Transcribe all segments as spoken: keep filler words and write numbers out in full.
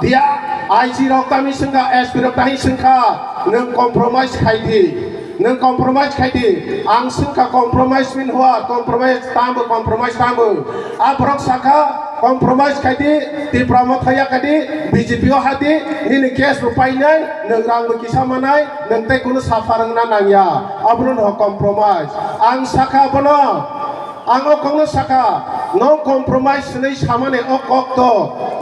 Dia I G rok tami swngkha, S P rok tami swngkha, nwng compromise khai di. Nwng compromise khai di. Ang swngkha compromise min hua, compromise tambo, compromise tambo. A borok sakha, compromise khai di, Tipra Motha ya khai di, B J P o ha di, nini case bo painai, nwng rang bo kisa manai, nwng tei kunu saphar wngna nangya. Abono no compromise. Ang sakha bono, Ang o kokno sakha, no compromise hinwi samani o kok to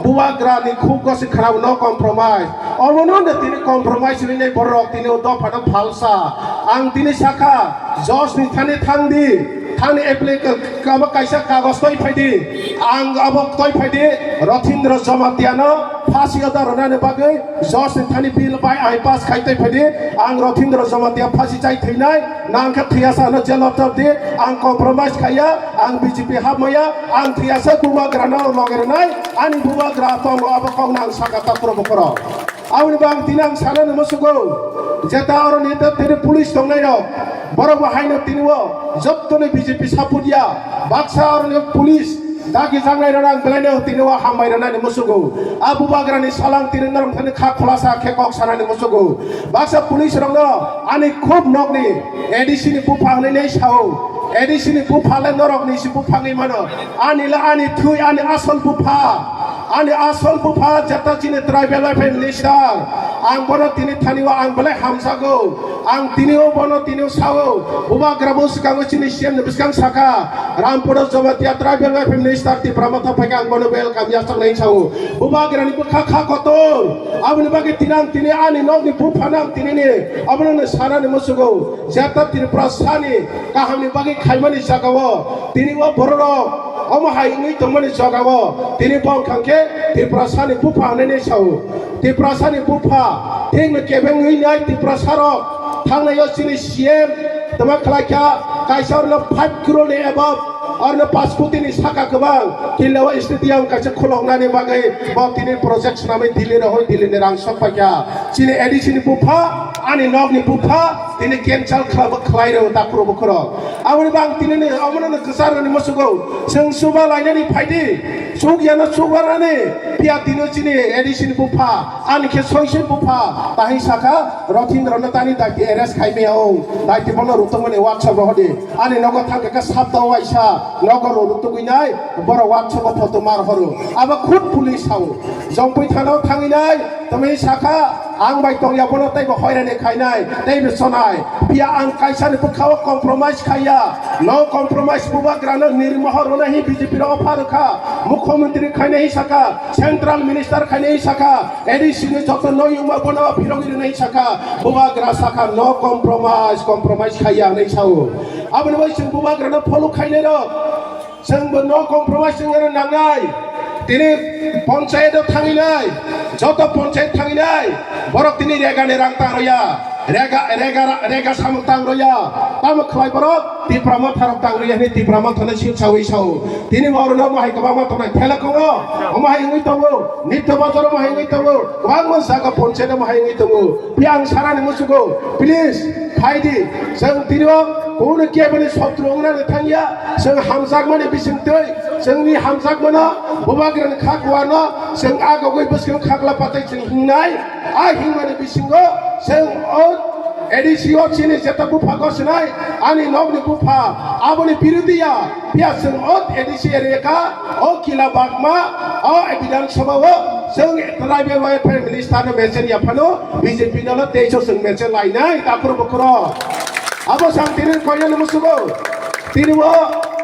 bubagra ni khuk gosi khwnao, no compromise. Omono no tini compromise hinwi borok tini o dopha no phalsa. Ang tini sakha, Josh ni thani thangdi, thani application abo kaisa kagos toi phaidi, ang abo toi phaidi, Rothindra Jamatia no phasi oda rwnani bagwi Josh ni thani bill bai ai pass khai tei phaidi, ang Rothindra Jamatia phasi chai thwinai, nang khe thwiyasa no jail o topdi, ang compromise khaiya, ang B J P hapmaya, ang thwiyasa bubagra no loge rwnai, ani bubagra tongo abo kok nang saka tapro bokoro. Aboni bang tini ang sana no musugo, jeta oro ni tini police tongnai rok, borok bo haino tini o, jottoni B J P support ya, baksa oro ni police, Dagi jangnai rok ang belai no tini o hambai rwnani musugo. A bubagra ni salang tini norok thani kha khulasa khe kok sanani musugo. Baksa police rok no ani khub nokni A D C ni bupha hinwi nei sao. A D C ni bupha le norok ni si bupha wngwi mano. Ani le ani thwi ani asol bupha. Ani asol bupha jeta chini tribal welfare minister. Ang bono tini thani o ang belai hamjago. Ang tini o bono tini o sao, bubagra bo swkango chini C M ni bwskang saka, Rampada Jamatia tribal welfare minister Tipra Motha phaikha ang bono welcome yachaknai sao. Bubagra ni bwkha kha kotor, aboni bagwi tini ang tini ani nokni buphano ang tini ni, abono no sanani musugo, jeta Tripura sani kahamni bagwi khaimani jagao, tini o bororok omo hai wngwi tongmani jagao, tini bo wngkha khe Tripura sani bupha hinwi sao. Tiprasani bupha, thikno kebengwi nai Tiprasarok, thangnai o chini C M tama khlaikha, kaisa orno five crore ni above, orno paanch koti ni saka kwbang, Killa o stadium kaisa khuloknani bagwi bo tini project swnamwi Delhi rohoi Delhi ni rang sok paikha. Chini A D C ni bupha, ani nokni bupha, tini cancel khlai, khlai rw ta khuro bukhuro. Aboni bang tini ni, omono no kwchar ni musugo, chwng chuba lainani phaidi, chuk yano chuba rani, phiya tino chini A D C ni bupha, ani khe soi soi bupha, tahi saka, Rothindra no tani daiti arrest khai maya o, daiti bono rutungmani workshop rohodi, ani nogo thangkha khe sapta o waisa, nogo ro rutugwi nai, boro workshop o photo mar horo, abo khud police sao, Jongpui thana o thangwi nai, tongwi saka, Ang bai tongya bono teibo hoirani khainai, teibo chonai. Phiya ang kaisani bwkhao compromise khaiya. No compromise bubagrano nirmohor rwna hi B J P rok opha rwkha. Mukhyamantri khainai hi saka, central minister khainai hi saka, A D C ni joto noyungma bono phirogwi rwnai hi saka. Bubagra saka no compromise, compromise khaiya hinwi sao. Aboni bai chwng bubagrano follow khainai rok. Chwngbo no compromise wngna nangnai. Tini ponchayat o thanginai, joto ponchayat thanginai, borok tini rega ni rang tang roya, rega, rega, rega samung tang roya, tamo khlai borok Tipra Motha rok tang roya hwnwi Tipra Motha no sil sawi sao. Tini bo oro no omo hai kwbangma tongnai Thelakongo, omo hai wngwi tongo, Nitya Bazar omo hai wngwi tongo, kwbangma jaga ponchayat omo hai wngwi tongo. Phiya ang sanani musugo, please, phaidi, chwng tini o kunu keboni sotru wngnani thangya, chwng hamjakmani bisingtwi, chwngni hamjakmano, bubagrani kha kuano, chwng agogwi bwskang khakla patai chwng hingnai, a hingmani bisingo, chwng o A D C o chini jeta bupha gosinai, ani nokni bupha, aboni birudiya, phiya chwng o A D C area ka, o Kila Bagma, o Bidhan Sabha o, chwng Tribal Welfare Minister no mention ya phano, B J P no teiso chwng mention lainai, takhro bukhro. Abo sang tini koinani musugo. Tini o,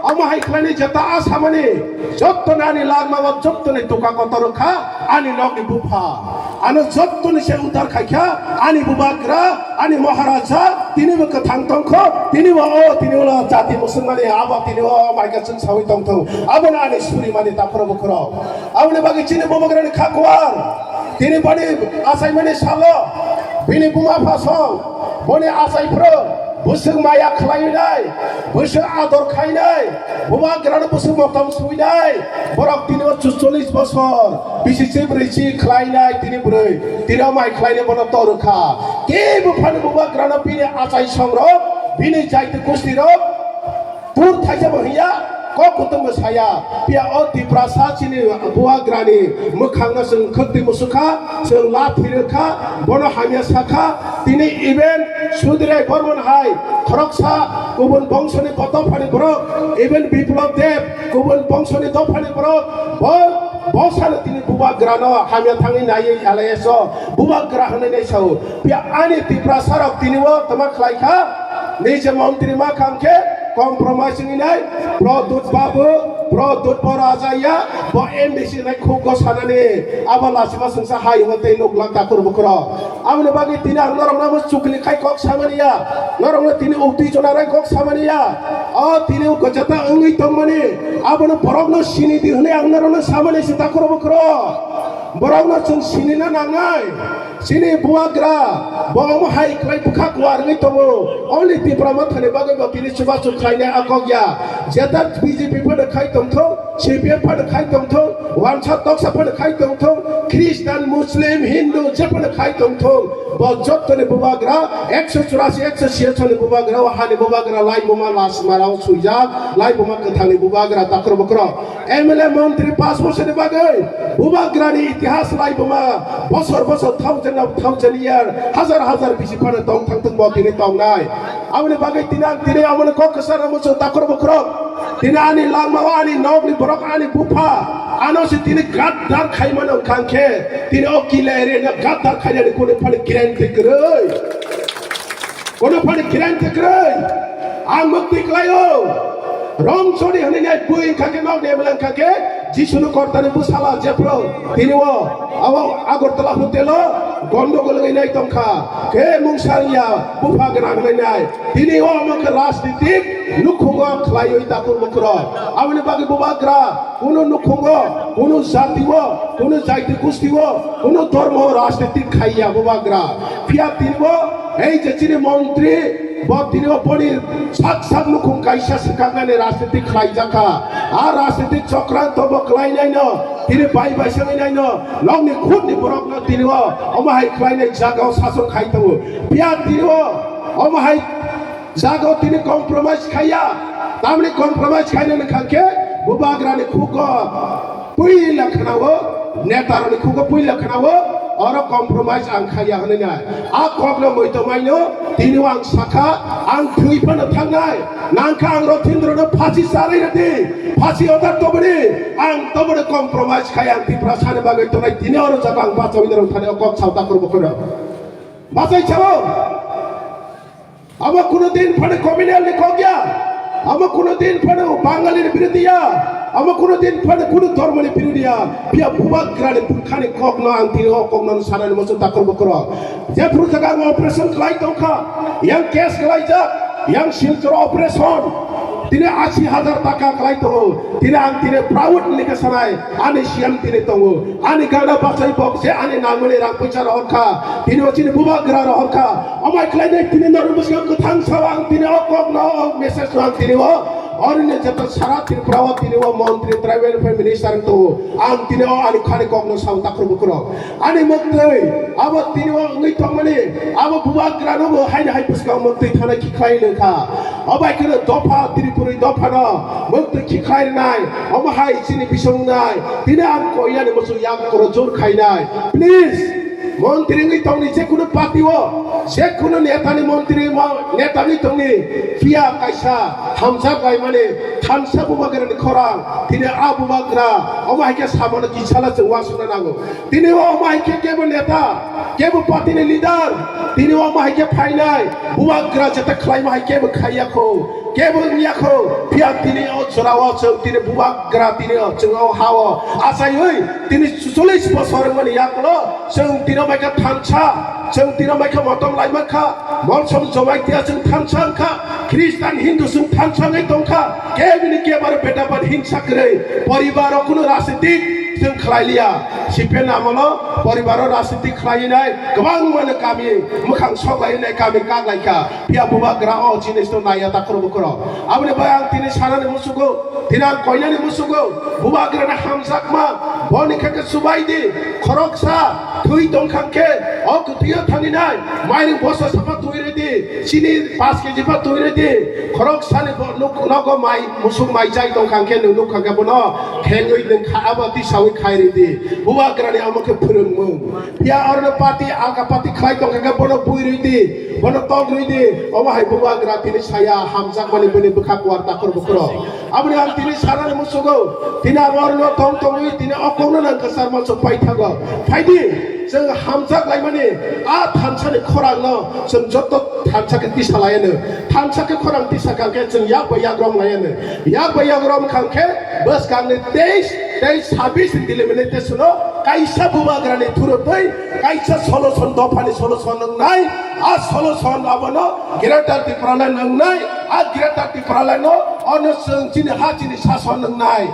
omo hai khlaini jeta asamani, jotto nani langma o jotto ni tuka kotor kha, ani nokni bupha. Ano jotto ni se udar khaikha, ani bubagra, ani Maharaja, tini bo kwthang tongkho, tini bo o, tini ulo jati musulmani, abo tini o, maika chwng sawi tongthung. Abo no ani suri mani takhro bukhro. Aboni bagwi chini bubagrani kha kuar. Tini boni achaimani salo, bini buma phasong, boni achai phro, bwswk maya khlainai, bwswk ador khainai, bubagrano bwswk motom suinai, borok tini o chuchollis bosor, bisi se bwrwi si khlainai tini bwrwi, tini o mai khlainai bono torwkha. Kebo phano bubagrano bini achai songrok, bini jaiti gustirok, Tur thaisa bo hiya, Kok kutung bo saya, phiya o Tiprasa chini bubagrani mwkhangno chwng khwktwi musukha, chwng lathi rwkha, bono hamya sakha, tini even Sudirai Bormon hai khoroksa kubun bongsoni bo dophani borok, even Biplab Deb kubun bongsoni dophani borok, bo, bo sano tini bubagrano hamya thangwi naiwi L I S o bubagra hwnwi nai sao. Phiya ani Tiprasa rok tini o tama khlai kha, nije montri ma kham khe compromise wngwi nai, Pradyut Babu, Pradyut bo raja ya, bo M D C nai khuk go sanani, abo lachima sengsa hai hwnwi tei nuk lang takhur bukhro. Aboni bagwi tini ang norokno amo chukli khai kok samani ya, norokno tini uktwi chona rai kok samani ya, o tini o gojata wngwi tongmani, abono borokno sini di hwnwi ang norokno samani se takhur bukhro. Borokno chwng sinina nangnai. Chini bubagra bo omo hai khlai bwkha kuar wngwi tongo. Only Tipra Mothani bagwi bo tini chubachu khlainai a kok ya. Jeta B J P phano khai tongthok, C P M phano khai tongthok, Wansa Toksa phano khai tongthok, Christian, Muslim, Hindu je phano khai tongthok. Bo jottoni bubagra ekso churasi, ekso siyasoni bubagra, o hani bubagra, lai buma lasmarao swijak, lai buma kwthangni bubagra, takhro bukhro. M L A montri pash bosorni bagwi bubagrani itihas lai buma bosor bosor, thousand of thousand year, hazar hazar bisi phano tong thang thung bo tini tongnai. Aboni bagwi tini ang tini amoni kok kwcharo muchung takhro bukhro. Tini ani langmao ani nokni borok ani bupha ano se tini gaddar khaimano wngkha khe tini o kila area no gaddar khainani kunu phano guarantee kwrwi. Kono phani kiran tikrai. Ang mukti klaio. Rong chori hwnwi nai bui wngkha khe, nok de mlang kha khe, Jisuni kortani bwsala jephru tini o abo Agartala hotelo gondogol wngwi nai tongkha. Khe mungsa wngya bupha gwnang wngwi nai. Tini o omo khe rajnitik nukhungo khlaiwi takhur bukhro. Aboni bagwi bubagra kunu nukhungo, kunu jatio, kunu jaiti gustio, kunu dhormo rajnitik khaiya bubagra. Phiya tini bo ei je chini montri, bo tini bo boni sak sak nukhung kaisa swkaknani rajniti khlaijakha. A rajniti chokranto bo khlainaino, tini bai bai sangwi naino, nokni khutni borokno tini bo omo hai khlainai jagao sason khai tongo. Phiya tini bo omo hai jagao tini compromise khaiya. Tamni compromise khainani khangkhe bubagrani khugo. Puila khwnao, netarokni khugo puila khwnao, oro compromise ang khaiya hwnwi nai. A kokno muitomaino tini ang sakha, ang thwi phano thangnai. Nangkha ang Rothindrono phasi charwi rwdi, phasi order tobodi, ang tobodi compromise khai ang Tiprasani bagwi tongnai. Tini oro jaga ang bachawi norok thani o kok sao takhur bukhurok. Bachai sao. Amo kuno din phano communal ni kok ya. Amo kuno din phano Bangali ni birodhi ya. Amo kuno din phano kuno dhormo ni birodhi ya. Phiya bubagrani bwkhani kokno ang tini o kokno sanani muchung takhur bukhro. Jephru jaga ang operation khlai tongkha. Yang case khlaijak. Yang Silchar operation. Tini ashi hajar taka khlai tongo. Tini ang tini proud ni khe sanai. Ani C M tini tongo. Ani gana bachai bok se ani nangmani rang puisa rohor kha. Tini o chini bubagra rohor kha. Omo khlainai tini norok bwskango kwthang sao ang tini o kokno o message no ang tini o. Oroni jeta sara Tripura o tini o montri tribal welfare minister wng tongo. Ang tini o ani khani kokno sao takhro bukhro. Ani mwktwi abo tini o wngwi tongmani abo bubagrano bo haino hai bwskango mwktwi thana khiklai nangkha. Obai kheno dopha Tripuri dophano mwktwi khiklai rwnai. Omo hai chini bisong nai. Tini ang koyani muchung yak koro jor khainai. Please, montri wngwi tongni je kunu party o, je kunu netani montri mo-, netani tongni phiya kaisa hamjak laimani thansa bubagrani khorang. Tini a bubagra omo hai khe samano kisala se uansukna nango. Tini o omo hai khe kebo neta, kebo party ni leader, tini o omo hai khe phainai bubagra jeta khlaima hai kebo khaiya kho. Kebo wngya kho, phiya tini o jorao chwng tini bubagra tini o chwng o ha o achaiwi tini cholish bosor wngmani yaklo chwng tini o maikha thansa, chwng tini o maikha motom lai mankha, molsom jomai tiya chwng thansa wngkha, Christian Hindu chwng thansa wngwi tongkha, kebini kebaro beta bad hinsa kwrwi, poribaro kunu rajnitik chwng khlai liya, C P M amolo poribaro rajnitik khlai nai, kwbangmano kami mwkhang sok lai nai, kami kak lai kha. Phiya bubagra o jinis no naiya takhro bukhro. Aboni bai ang tini sanani musugo, tini ang koinani musugo, bubagra na hamjakma, boni khe khe subai di, khoroksa thwi tongkha khe, O kwthwio thangwi nai, mairung bosa sapa twi rwi di, chini paanch kg pa twi rwi di, khorok sani bo nuk-, nogo mai, musuk mai chai tong kha khe, nwng nuk kha khe bono khengwi nwng kha, abo tisawi khai rwi di. Bubagrani amo khe phwrwngmung. Phiya orono party, alka party khlai tong kha khe bono bui rwi di, bono tok rwi di. Omo hai bubagra tini saya hamjakmani bini bwkha kuar takhor bukhro. Aboni ang tini sanani musugo, tini ang orono tong tongwi tini o kokno nang kwchar masa paithago. Phaidi, chwng hamjak laimani a thansani khorangno chwng joto thansa khe tisa laiano. Thansa khe khorang tisa kha khe chwng yak bai yak rom laiano. Yak bai yak rom kha khe bwskangni teis, teis, sabis delimitation-o kaisa bubagrani thurutwi kaisa solution, dophani solution wngnai. A solution abono Greater Tipraland wngnai. A Greater Tipraland-o ono chwng chini ha chini sason wngnai.